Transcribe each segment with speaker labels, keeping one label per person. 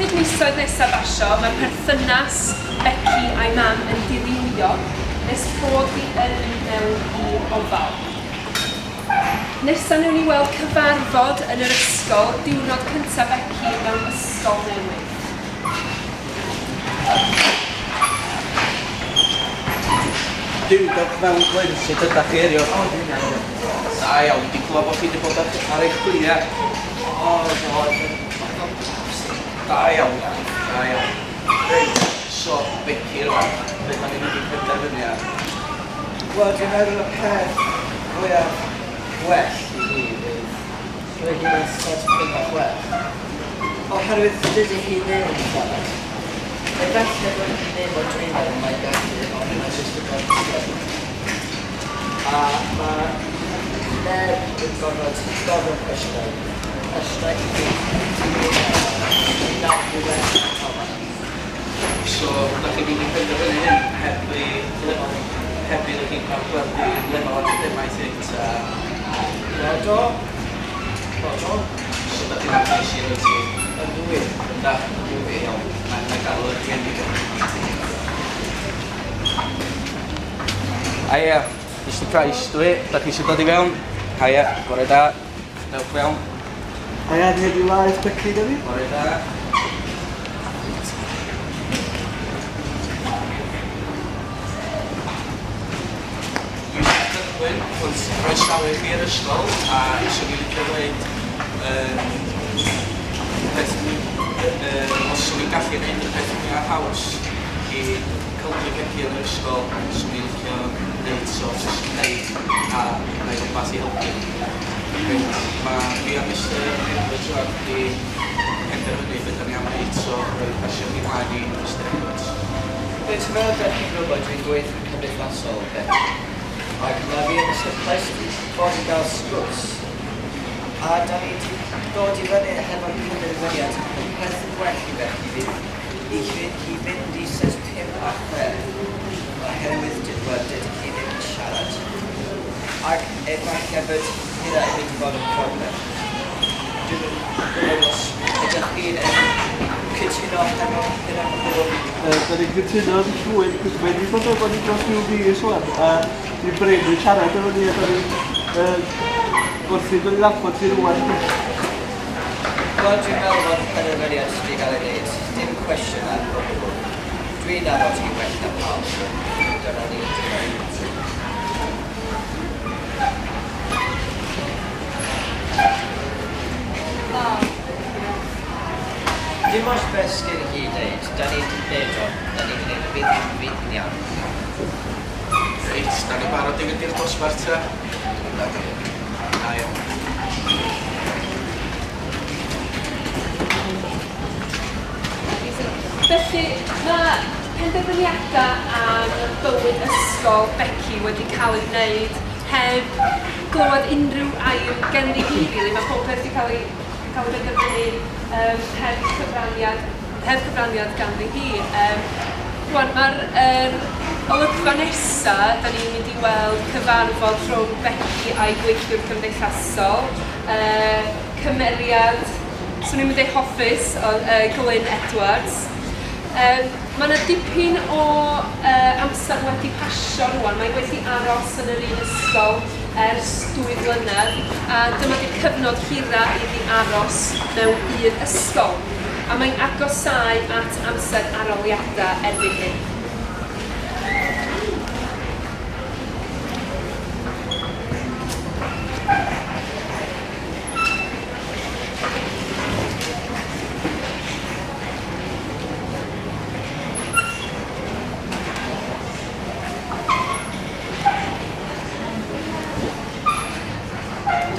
Speaker 1: Wrth i'r misoedd nesaf basio, mae perthynas Becky a'i mam yn dirywio nes bod hi yn mynd mewn i ofal. Nesa newn ni weld cyfarfod yn yr ysgol, diwrnod cyntaf Becky mewn ysgol newydd.
Speaker 2: Duw, dewch mewn Glyn, sut ydach chi heddiw?
Speaker 3: O, dwi'n iawn, diolch.
Speaker 2: Da iawn, di clywed bod chi wedi bod ar eich gwyliau.
Speaker 3: O, do, dwi'n
Speaker 2: Da iawn, da iawn. Reit, so, Becky rwan, beth da ni'n mynd i penderfynu ar?
Speaker 3: Wel, dwi'n meddwl y peth fwyaf gwell i hi fydd rhoi hi mewn set 5 a 6. Oherwydd dydy hi ddim yn siarad. Efallai bod hi ddim, ond dwi'n meddwl mae'n gallu, ond mae jyst yn gorfod sgwennu. A mae neb yn gorfod gofyn cwestiynau. Cwestiynau i fi, dwi'n meddwl, na rhywbeth Thomas.
Speaker 2: So, da chi'n mynd i penderfynu hyn heb i heb iddo chi cael gweld i lefel academaidd hi, ta?
Speaker 3: Wel, do. Wel, do.
Speaker 2: So, da chi'n hapus i roi ti?
Speaker 3: Ydw i.
Speaker 2: Yndach?
Speaker 3: Ydw i.
Speaker 2: Iawn, na i gael y rhieni. Hiya, Mr Price dwi, da chi eisiau dod i fewn? Hiya, bore da, dewch fewn.
Speaker 4: Hiya, ni wedi laeth Becky da fi.
Speaker 2: Bore da. Dwi eisiau cychwyn wrth croesawu chi i'r ysgol a eisiau ni licio dweud peth os swn i'n gallu gwneud y peth mwyaf haws i helpu Becky yn yr ysgol, swn i'n licio gwneud so, jyst deud a gwneud rhywbeth i helpu. Reit, mae fi a Mr Edwards rwan wedi penderfynu beth da ni am wneud, so rhaid pasio chi mlaen i Mr Edwards.
Speaker 3: Reit, fel ydych chi'n gwybod, dwi'n gweithio cymdeithasol, Becky. Ac mae fi a Mr Price wedi bod i gael sgwrs. A da ni wedi dod i fyny hefo'r penderfyniad y peth gwell i Becky fydd i hi fynd i set 5 a 6 oherwydd dydy hi ddim yn siarad. Ac efallai bod hynna yn mynd i fod yn problem. Dwi'n gwybod os ydych chi'n cytuno hefo hynna o gwbl.
Speaker 4: Da ni'n cytuno'n llwyr, cos mae wedi bod efo ni dros rhyw fis wan, a ni'n brin yn siarad efo ni, a da ni'n wrthi dod i nabod hi rwan.
Speaker 3: Wel, dwi'n meddwl bod penderfyniad wedi cael ei wneud. Dim cwestiwn ar o gwbl. Dwi'n nabod hi well na pawb. Dyna ni. Dim ots beth sgyn hi i ddeud, da ni wedi gwneud o, da ni wedi gwneud o, fydd hi'n iawn.
Speaker 2: Reit, da ni barod i fynd i'r dosbarth ta? Da iawn.
Speaker 1: Felly, mae penderfyniadau am bywyd ysgol Becky wedi cael ei wneud heb glywed unrhyw air ganddi hi, really. Mae pob peth wedi cael ei benderfynu heb cyfraniad ganddi hi. Rwan, mae'r olygfa nesaf, da ni'n mynd i weld cyfarfod rhwng Becky a'i gweithiwr cymdeithasol, cymeriad, swn i'n mynd ei hoffus, Glyn Edwards. Mae yna dipyn o amser wedi pasio rwan, mae wedi aros yn yr un ysgol ers 2 flynedd, a dyma di'r cyfnod hira iddi aros mewn un ysgol. A mae'n agosáu at amser arholiadau erbyn hyn.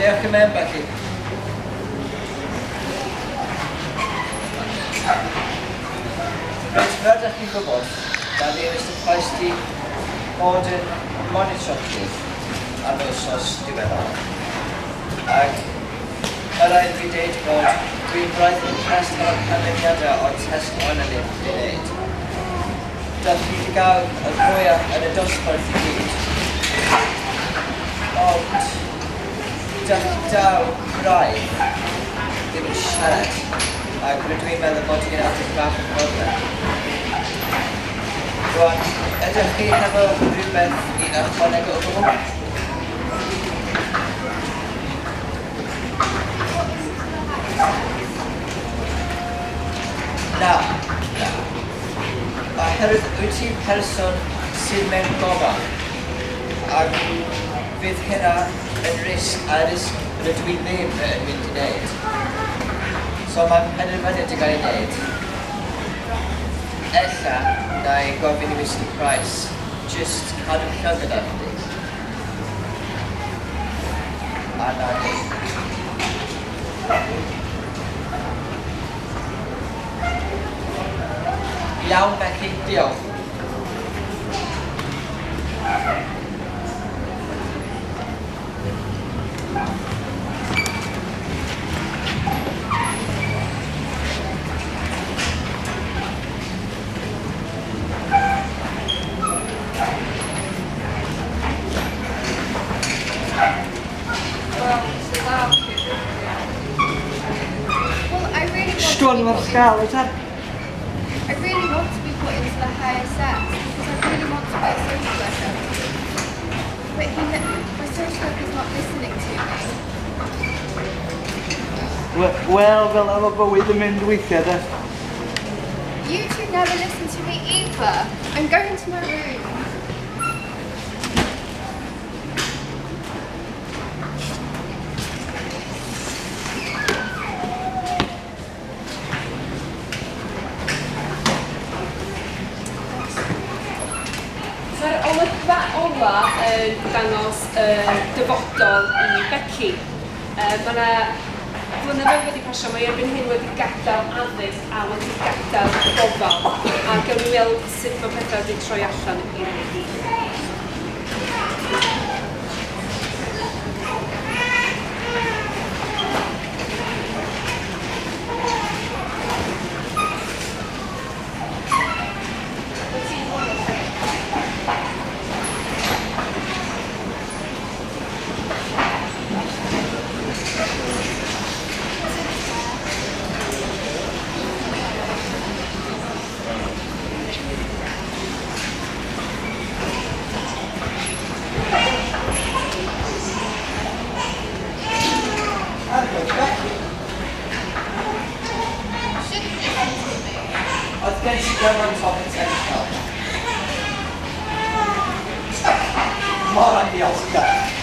Speaker 3: Dewch i mewn, Becky. Reit, fel ydych chi'n gwybod, da fi a Mr Price di bod yn monitro chi am yr wythnos diweddar. Ac mae rhaid i fi dweud bod dwi'n braidd yn impressed efo'r canlyniadau o'r test o'n y wedi wneud. Da chi wedi gael y mwyaf yn y dosbarth i gyd. Ond da chi dal braidd ddim yn siarad. Ac rydw i'n meddwl bod hi'n ateb bach o broblem. Rwan, ydych chi hefo rhywbeth i ychwanegu o gwbl? Na, na. Oherwydd wyt ti'n person sydd mewn gofal, ac fydd hynna yn risg, a risg rydw i ddim yn mynd i wneud. So mae'n penderfyniad i gael ei wneud. Ella, na i gofyn i Mr Price just cadw llygad ar chdi. A na ni. Iawn, Becky, diolch.
Speaker 5: Well, I really want
Speaker 4: Stwn
Speaker 5: to be
Speaker 4: mae'r
Speaker 5: put
Speaker 4: sgal, wyt ti?
Speaker 5: I really want to be put into the higher set because I really want to be a social worker. But my social worker's not listening to me.
Speaker 4: Wel, fel am y bywyd yn mynd weithiau, de.
Speaker 5: You two never listen to me either. I'm going to my room.
Speaker 1: Mae'r olygfa ola yn dangos y dyfodol i Becky. Mae yna flynyddoedd wedi pasio, mae erbyn hyn wedi gadael addysg a wedi gadael gofal. A gawn ni weld sut mae pethau wedi troi allan iddi hi.
Speaker 3: Hello, Becky.
Speaker 5: Shouldn't listen to me.
Speaker 3: Oedd gen ti gymaint o potential. Mor andiolchgar.